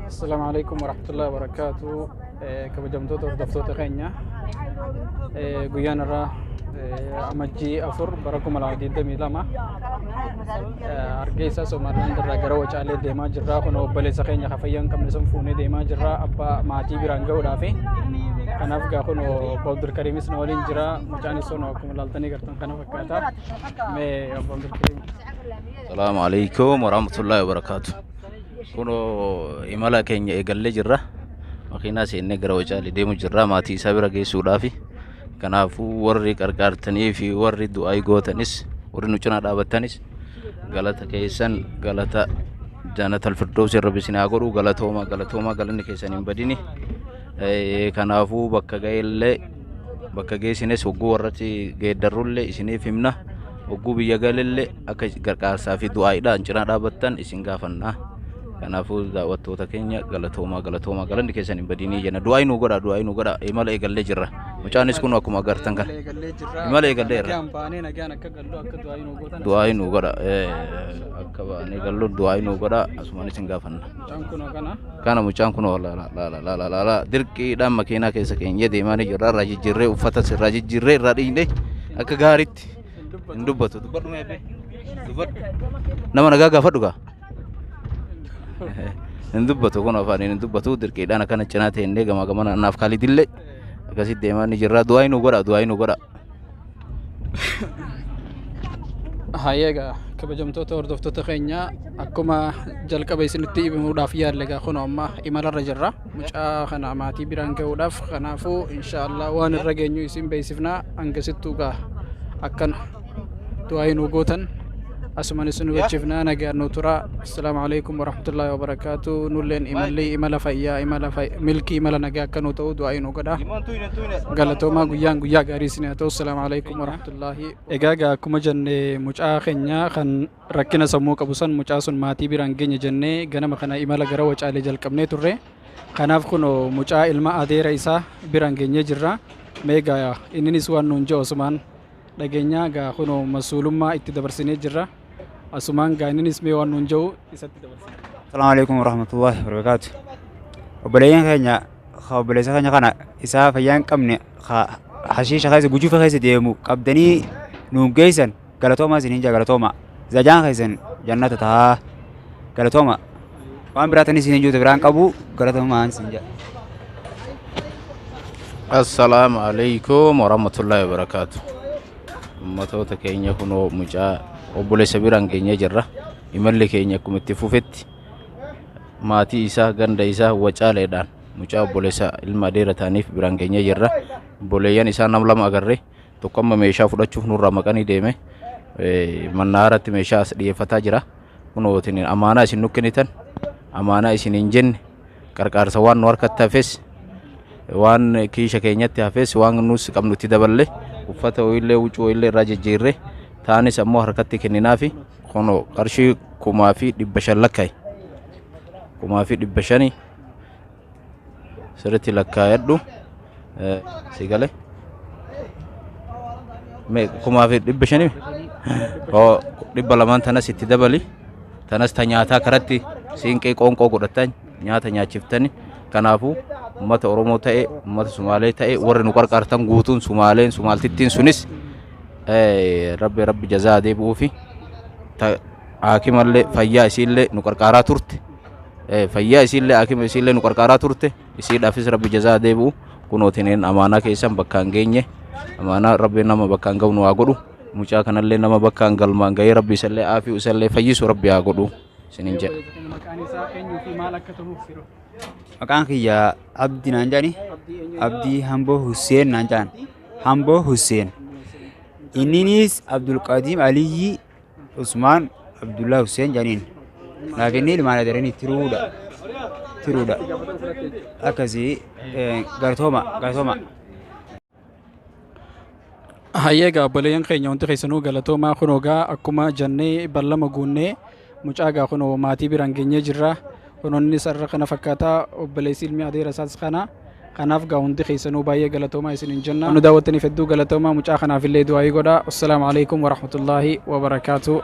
Assalaamu alaikum warahmatullahi wabarakaatu. Kabajamtoota hordoftoota keenya, guyyaan irraa Amajjii 4 bara 2022 Hargeysa Somaalilaand irraa gara Wacaalee deemaa jirra. Kun obboleessa keenya ka fayyaa hin qabne sun fuunee deemaa jirra. Abbaa maatii biraan ga'uudhaafi. Kanaaf gaa kun obbo Abdulkariimis na waliin jira. Mucaanis sun akkuma ilaaltanii gartan kana fakkaata. Mee obbo Abdulkariim. Salaamu alaikum warahmatullahi wabarakatuh. Kunoo imala keenya eegallee jirra. Makiinaa seennee gara Wacaalee deemu jirra maatii isaa bira geessuudhaafi. Kanaafuu warri qarqaartanii fi warri du'aa gootanis, warri nu cinaa dhaabattanis, galata keessan galata Jannatal Firdoosi Rabbi isin haa godhu. Galatooma, galatooma, galanni keessan hin badini. Kanaafuu bakka ga'ellee, bakka geessines, hogguu warratti geeddarrullee isiniif himna. Hogguu biyya galellee akka gargaarsaa fi du'aa'idhaan cinaa dhaabattan isin gaafanna. Kanaafuu daawwattoota keenya, galatoomaa, galatoomaa, galanni keessan hin badinii jenna. Du'aa nuu godha, du'aa nuu godha. Imala eegallee jirra. Mucaanis kun akkuma agartan kana. Eegallee jirra. Imala eegallee irra. Nagaan baanee nagaan akka gallu akka du'aa nuu gootan. Du'aa nuu godha. Akka baanee gallu du'aa nuu godha. Asumaan isin gaafanna. Mucaan kunoo kana. Kana mucaan kun laala laala laala laala, dirqiidhaan makiinaa keessa keenyee deemaa ni jirra. Irraa jijjiirree, uffata irraa jijjiirree, irraa dhiignee akka gaariitti. Hin dubbatu. Dubbadhu mee abbee. Dubbadhu. Nama nagaa gaafadhu gaa. Hin dubbatu, kun afaaniin hin dubbatu. Dirqiidhaan akkana cinaa teennee gamaa gamana naaf kaalidillee akkasitti deemaa ni jirra. Du'aa nu godha, du'aa nu godha. Hayyee, egaa kabajamtoota hordoftoota keenya, akkuma jalqaba isinitti himuudhaaf yaalle, egaa kun amma imalarra jirra mucaa kana maatii biraan ga'uudhaaf. Kanaafuu inshaallah waan irra geenyu isin beeksifna. Hangasittuu gaa akkana du'aa nu gootan asumaan isin hubachiifna. Nagaan nu tura. Assalaamu alaikum warahmatullaahi wabarakaatu. Nulleen imalli imala fayyaa, imala milkii, imala nagaa akka nu ta'u du'aa nu godha. Galatoomaa, guyyaan guyyaa gaarii isin haa ta'u. Assalaamu alaikum warahmatullaahi. Egaa akkuma jenne, mucaa keenya kan rakkina sammuu qabu san, mucaa sun maatii biraan geenye jennee ganama kana imala gara Wacaalee jalqabnee turre. Kanaaf kun mucaa ilma adeera isaa biraan geenyee jirra. Mee egaa inninis waan nuun jedhu asumaan dhageenya. Gaa kun masuulummaa itti dabarsinee jirra. Asumaan gaa inninis mee waan nuun jedhu isatti dabarsina. Assalamu alaikum warahmatullahi wabarakatuh. Obboleeyyan keenya, ka obboleessa keenya kana isaa fayyaa hin qabne, ka hashiisha keessa gujufa keessa deemu qabdanii nuun geessan, galatoomaa isiniin jaa, galatooma. Zajaan keessan jannata tahaa, galatooma. Waan biraatan isiniin juuta biraan qabu, galatoomaa isin jaa. Assalaamu alaikum warahmatullahi wabarakatuh. Ummatoota keenya, kunoo mucaa obboleessa biraan geenyee jirra. Imalli keenya akkuma itti fufetti maatii isaa ganda isaa Wacaaleedhaan mucaa obboleessa ilma adeera ta'aniif biraan geenyee jirra. Obboleeyyan isaa nam lama agarre. Tokko amma meeshaa fudhachuuf nurraa maqanii deeme. Mannaaratti meeshaa as dhiyeeffataa jira. Kunootiin amaanaa isin nu kennitan, amaanaa isin hin jenne, qarqaarsa waan nu harkatti hafes, waan kiisha keenyatti hafes, waan nus qabnu itti daballe, uffata wayiillee, huccuu wayiillee irraa jijjiirre, taanis ammoo harkatti kenninaafi. Kunoo qarshii 1500 lakkaa'e, 1500 sirriitti lakkaa'adhu. Si gale mee? 1500 hoo 200n tanas itti dabali, tanas ta nyaataa karatti siinqee qoonqoo godhattan nyaata nyaachiftani. Kanaafuu ummata Oromoo ta'e, ummata Sumaalee ta'e, warri nu qarqaartan guutuun, Sumaaleen Sumaaltittiin sunis, rabbi rabbi jazaa deebi'uufi. Haakimallee fayyaa isiillee nu qarqaaraa turte, fayyaa isiillee, haakima isiillee nu qarqaaraa turte, isiidhaafis rabbi jazaa deebi'u. Kunootiin amaanaa keessan bakkaan geenye. Amaanaa rabbi nama bakkaan ga'u nu haa godhu. Mucaa kanallee nama bakkaan galmaan ga'ee rabbi isallee aafii isallee fayyisu rabbi haa godhu isiniin jedha. Maqaan isaa eenyuu fi maal akka ta'uuf yeroo? Maqaan kiyya Abdii naan jedhani. Abdii eenyu? Abdii Hamboo Husseen naan jedhan. Hamboo Husseen. Inninis Abdulqadiim Aliyyi Usmaan Abdullaa Husseen jedhaniin. Naaf inni ilmaan adeeranii tiruudha. Tiruudha. Akkasii, galatooma, galatooma. Hayyee, egaa obboleeyyan keenya, wanti keessanuu galatoomaa. Kunoo gaa akkuma jennee ballama guunnee mucaa gaa kunoo maatii biraan geenyee jirra. Kunoo innis har'a kana fakkaata, obboleessi ilmi adeera isaas kana. Kanaaf gaa hundi keessanuu baay'ee galatoomaa isiniin jenna. Nu daawwattaniif hedduu galatoomaa. Mucaa kanaaf illee du'aayii godhaa. Assalaamu alaikum warahmatullaahi wabarakaatu.